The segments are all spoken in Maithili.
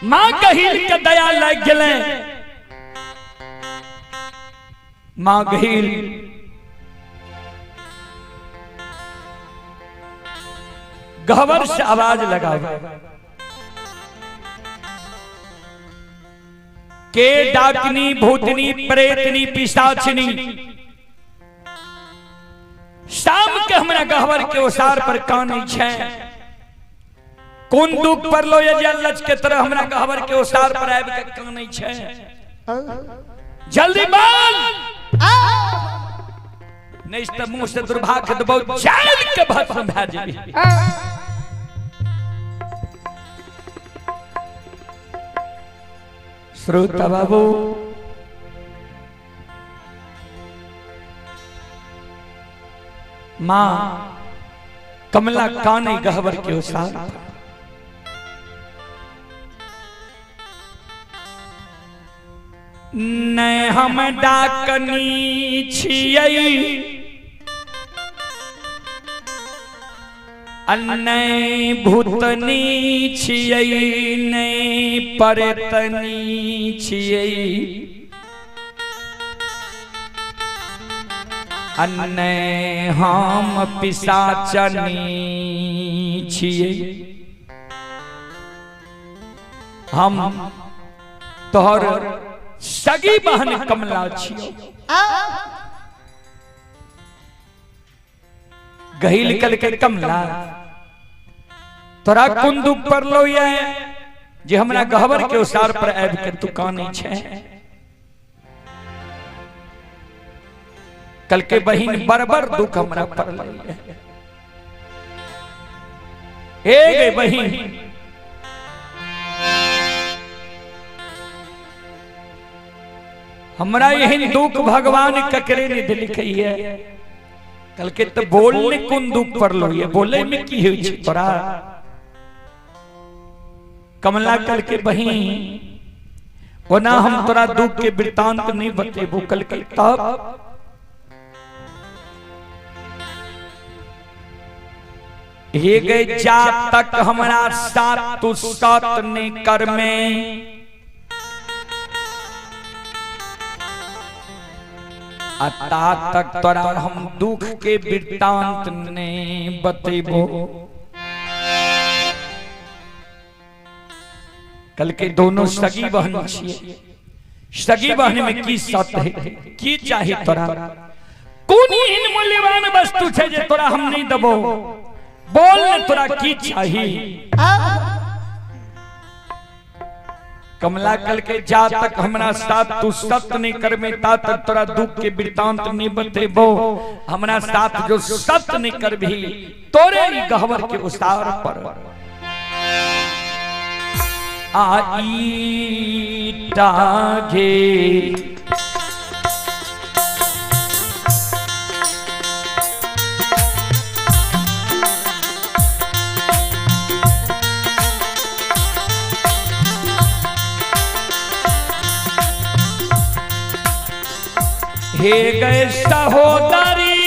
माँ गहिल के दया लग गेलै। माँ गहिल गहवर से आवाज लगावे के डाकनी भूतनी प्रेतनी पिशाचनी शाम के हमरा गहवर के ओसार पर कानै छै। कोन दुख पड़लो ये जे लच के तरह हमरा गहवर के ओसार पर आबि के कानै छै। जल्दी बोल, नहीं त मुंह से दुर्भाग्य देबौ जान के भस्म भए जेबी। श्रोता बाबू माँ कमला काने गहवर के ओसार पर। नहीं हम डाकनी छियै नहीं भूतनी छियै नहीं परेतनी छियै नहीं हम पिशाचनी छियै। हम तोहर सगी बहन कमला छियो। गहिल कल के कमला तोरा कोन दुख पड़लो ये जे हमरा गहवर के ओसार पर आबि के तू कानै छै। कल के बहिन बरबर दुख हमरा पड़लै। हे गे बहिन हमरा एहन दुख भगवान ककरे नहीं दिलकै। कल के तो बोलने कोन दुख पड़लो ये बोले में की होइ छै तोरा। कमला कल के बहिन ओना हम तोरा दुख के वृत्तांत नहीं बतेबो। कल के तब हे गए जा तक हमरा साथ तू साथ नहीं कर में अता तक तोरा हम दुख के वृत्तांत नहीं बतेबो। कल के दोनों सगी बहन छियै। सगी बहन में की सत है की चाही तोरा। कोन एहन मूल्यवान वस्तु छै जे तोरा हम नहीं देबो। बोल ने तोरा की चाही। कमला कल के जा तक हमरा साथ तू सत नहीं करबे ता तक तोरा दुख के वृत्तांत नहीं बतेबो। हमरा साथ जो सत नहीं करबी तोरे ही गहवर के उसार पर आई टागे हे गए सहोदरी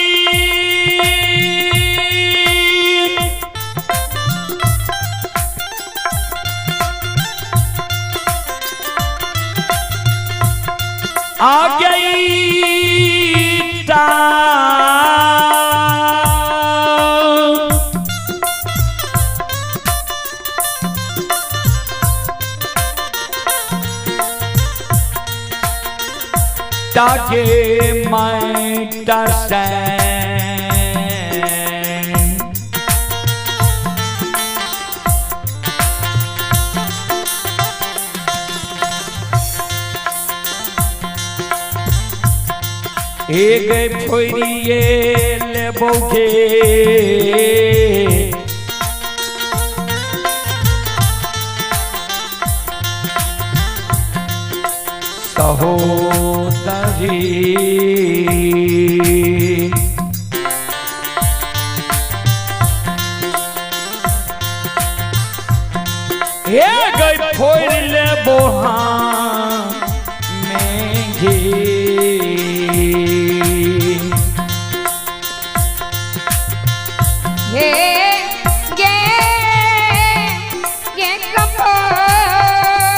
आ गई ता ताके मैं एक फोड़िए लेबोगे सहोदरी हे गई फोड़ लेबो हाँ मेघी। हे गे ये कपोल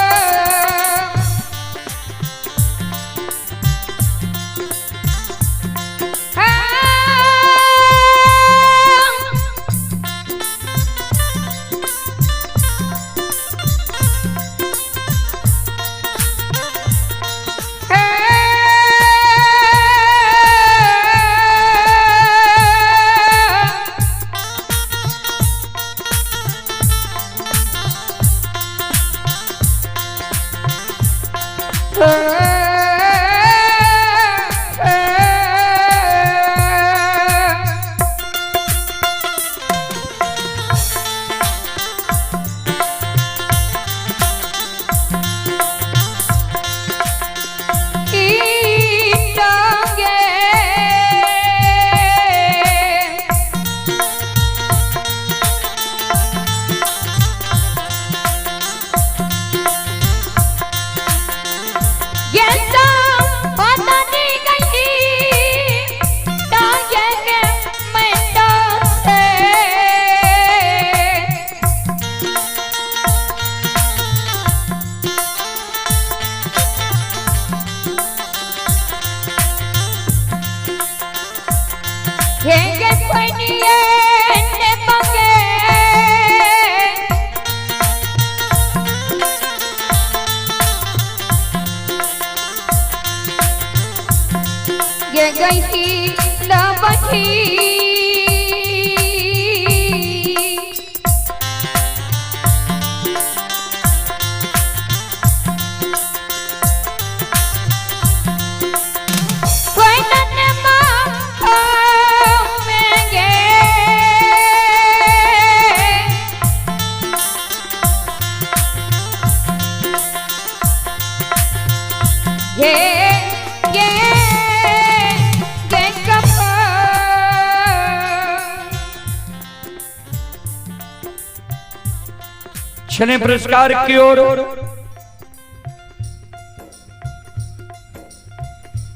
छने पुरस्कार की ओर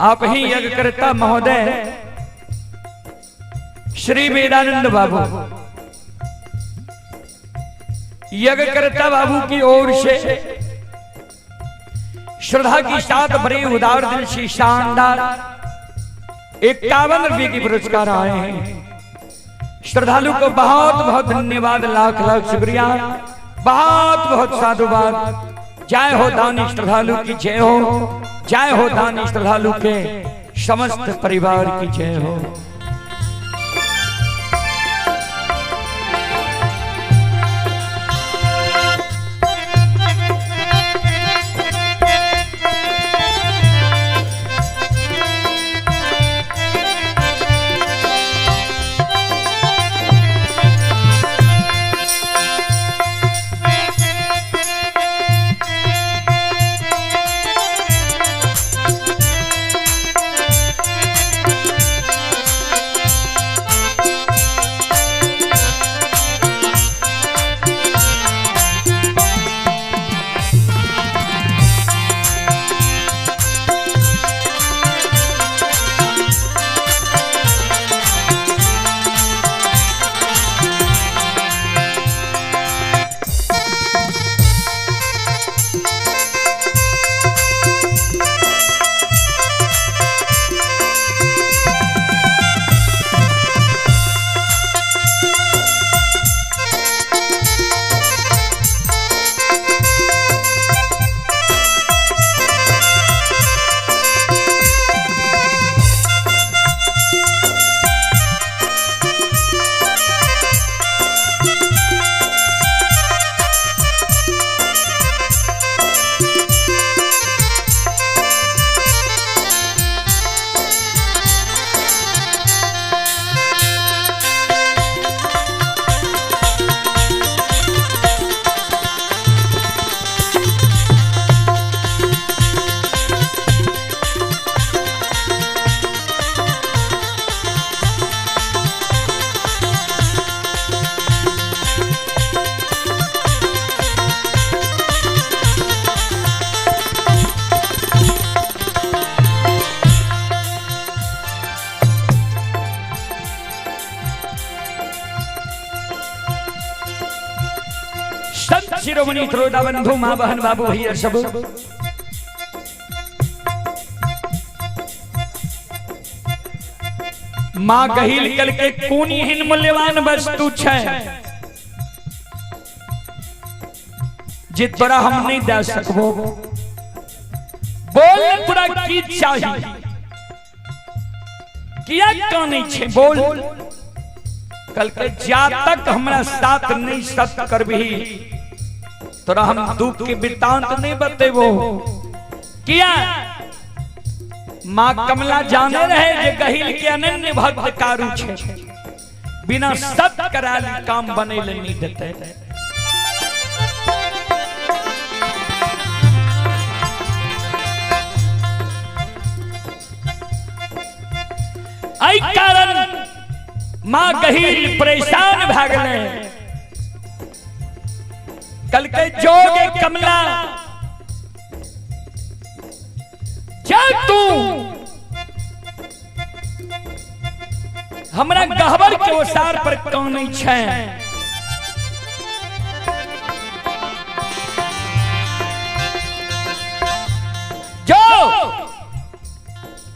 आप ही यज्ञकर्ता महोदय श्री वेदानंद बाबू, यज्ञकर्ता बाबू की ओर से श्रद्धा की साथ भरे उदार दिल से शानदार 51 रुपए की पुरस्कार आए हैं। श्रद्धालु को बहुत बहुत धन्यवाद, लाख लाख शुक्रिया, बहुत बहुत साधुवाद। जय हो दानी श्रद्धालु की जय हो, जय हो दानी श्रद्धालु के समस्त परिवार की जय हो। संत शिरोमणि त्रोदा बंधु माँ बहन बाबू भैया सब माँ गहिल कल के कोन एहन मूल्यवान वस्तु छै जे तोरा हम नहीं दे सकबो। बोल तोरा की चाही, किया कानै छै बोल। कल के जा तक हमरा साथ नहीं सत करबही तोरा हम दुख के वृत्तांत नहीं बतेबो। किया माँ कमला जाने रहे जे गहिल के अनन्य भक्त कारू छे, बिना सत कराल काम बने ले नहीं देते। आई कारण माँ गहिल परेशान भा गए। कल के जोगे कमला चल तू हमरा गहबर के ओसार पर कौन नहीं छे। जो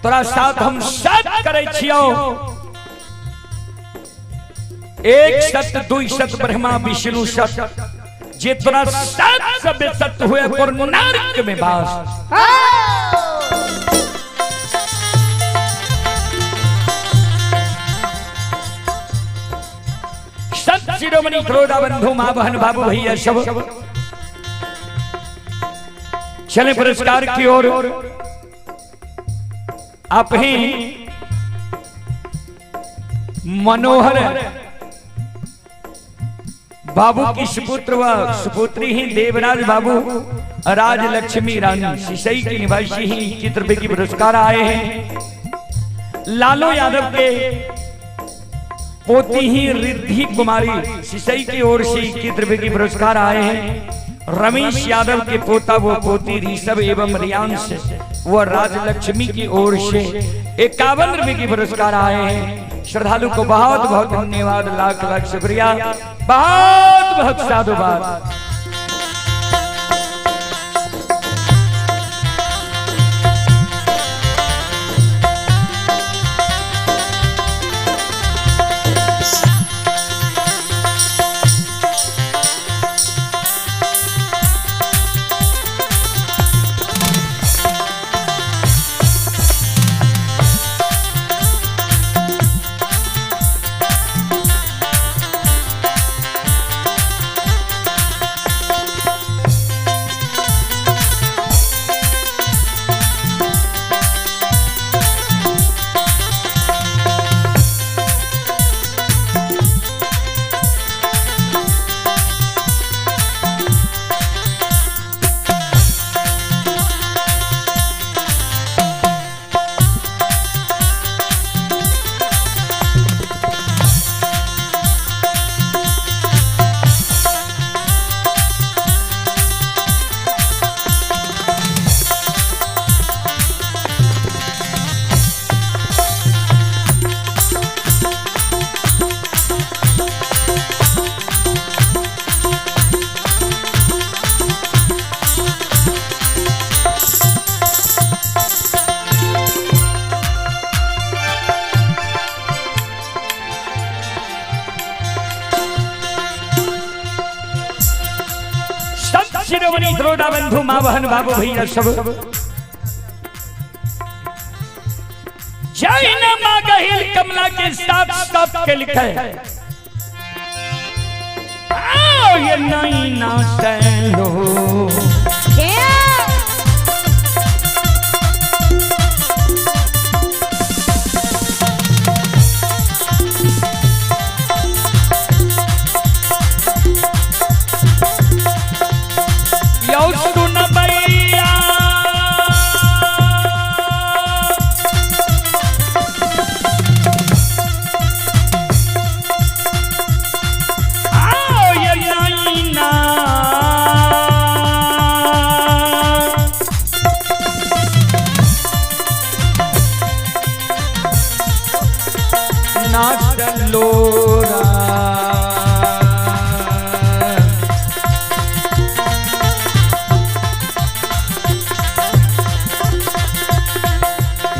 तोरा साथ हम सत करे छियो, एक सत दुई सत ब्रह्मा विष्णु सत, जे तोरा सात सब सत हुए पर नर्क में बास। सत शिरोमणि क्रोधा बंधु माँ बहन बाबू भैया सब चले पुरस्कार की ओर। आप ही मनोहर बाबू की सुपुत्र व सुपुत्री ही देवराज बाबू राजलक्ष्मी रानी सिसई की निवासी ही 21 रुपए की पुरस्कार आए हैं। लालो यादव के पोती ही रिद्धि कुमारी सिसई की ओर से 21 रुपए की पुरस्कार आए हैं। रमेश यादव के पोता वो पोती ऋषभ एवं रियांश व राजलक्ष्मी की ओर से 51 रुपए की पुरस्कार आए हैं। श्रद्धालु को बहुत बहुत धन्यवाद, लाख लाख शुक्रिया, बहुत बहुत साधुवाद। शिरोमणि श्रोता बंधु माँ बहन बाबू भैया सब जय माँ गहिल कमला के साथ साथ के लिखे आओ ये नई ना सैलो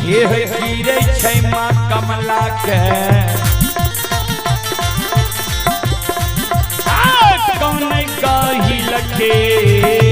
ये गिरे छै माँ कमला के कौन कही लगे।